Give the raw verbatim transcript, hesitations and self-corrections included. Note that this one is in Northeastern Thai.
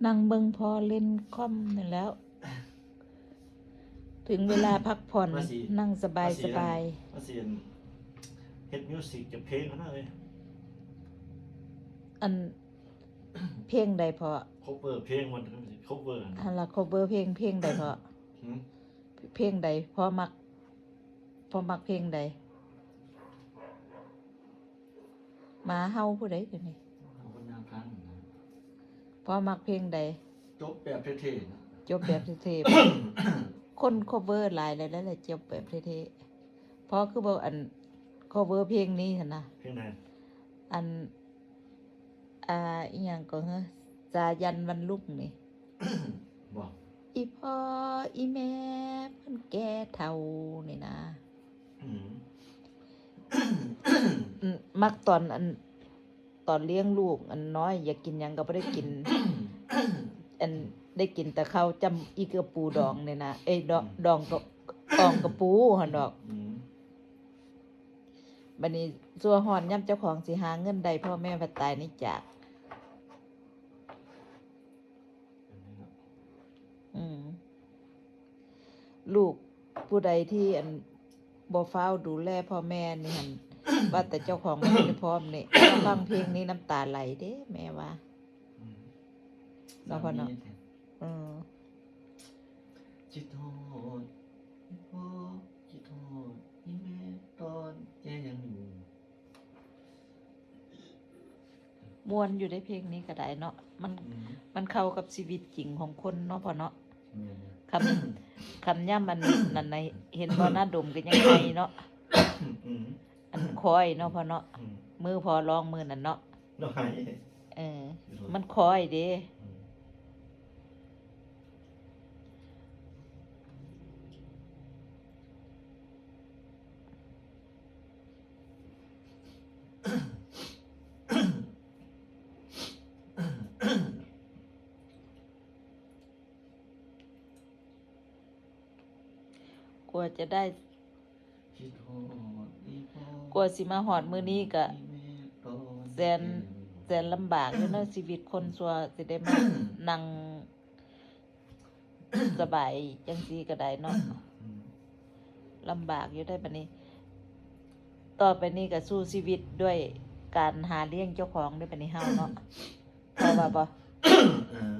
นั่งเบิ่งพ่อเล่นคอมนี่แหล้ว ถึงเวลาพักผ่อน ว่าสิ นั่งสบาย ว่าสิ สบาย ว่าสิเฮ็ดมิวสิกจะเพลงนะเว้ย อัน เพลงใดพ่อ cover เพลงมัน cover อันละ cover เพลงเพลงใดพ่อ หืม เพลงใดพ่อมักพ่อมักเพลงใด หมาเฮาผู้ใดเดี๋ยวนี้ เอาคนหน้าพังนะ พ่อมักเพลงใด จบแบบเท่ๆนะ จบแบบเท่ๆ คน cover หลายแล้วแหละจบแบบเท่ๆพ่อคือบอกอัน cover เพลงนี้หั่นนะ เพลงไหน อัน อ่าอีหยังก็เฮ้อสายันวันรุ่งนี่ บอก อีพ่ออีแม่เพิ่นแก่เฒ่านี่นะ อืม อืมมักตอนอัน ตอนเลี้ยงลูกอันน้อย อยากกินหยังก็บ่ได้กิน อันได้กินแต่ข้าวจ้ำอีกระปูดองนี่นะเอ้ยดองดองกับอ่องกระปูหั่นดอก อืม บัดนี้ซั่วฮ้อนยามเจ้าของสิหาเงินได้พ่อแม่พัดตายนี่จาก อืม ลูกผู้ใดที่อันบ่ฟ้าวดูแลพ่อแม่นี่หั่น ว่าแต่เจ้าของบ่ได้พร้อมนี่ ฟังเพลงนี้น้ำตาไหลเด้ แม่ว่า อืม เนาะพ่อเนาะ เออ คิดฮอดอีพ่อคิดฮอดอีแม่ตอนแกยังอยู่ ม่วนอยู่ได้เพลงนี้ก็ได้เนาะ มัน อืม มันเข้ากับชีวิตจริงของคนเนาะพ่อเนาะ แม่น คำคำย่ำมันนั่นในเห็นพ่อหน้าดมก็ยังไงเนาะ อืม อันคอยเนาะพ่อเนาะ อืม มือพ่อร้องมือนั่นเนาะ เราหาย เออ มันคอยเด้ อืม กว่าจะได้ คิดฮอดอีพ่อ กว่าสิมาฮอดมื้อนี้ก็ อีแม่ตอน แสน แสนลำบากอยู่เนาะชีวิตคนซั่วสิได้มานั่งสบายจังซี่ก็ได้เนาะ อืม ลำบากอยู่ได้บัดนี้ ต่อไปนี้ก็สู้ชีวิตด้วยการหาเลี้ยงเจ้าของได้บัดนี้เฮาเนาะ พอว่าบ่ เออ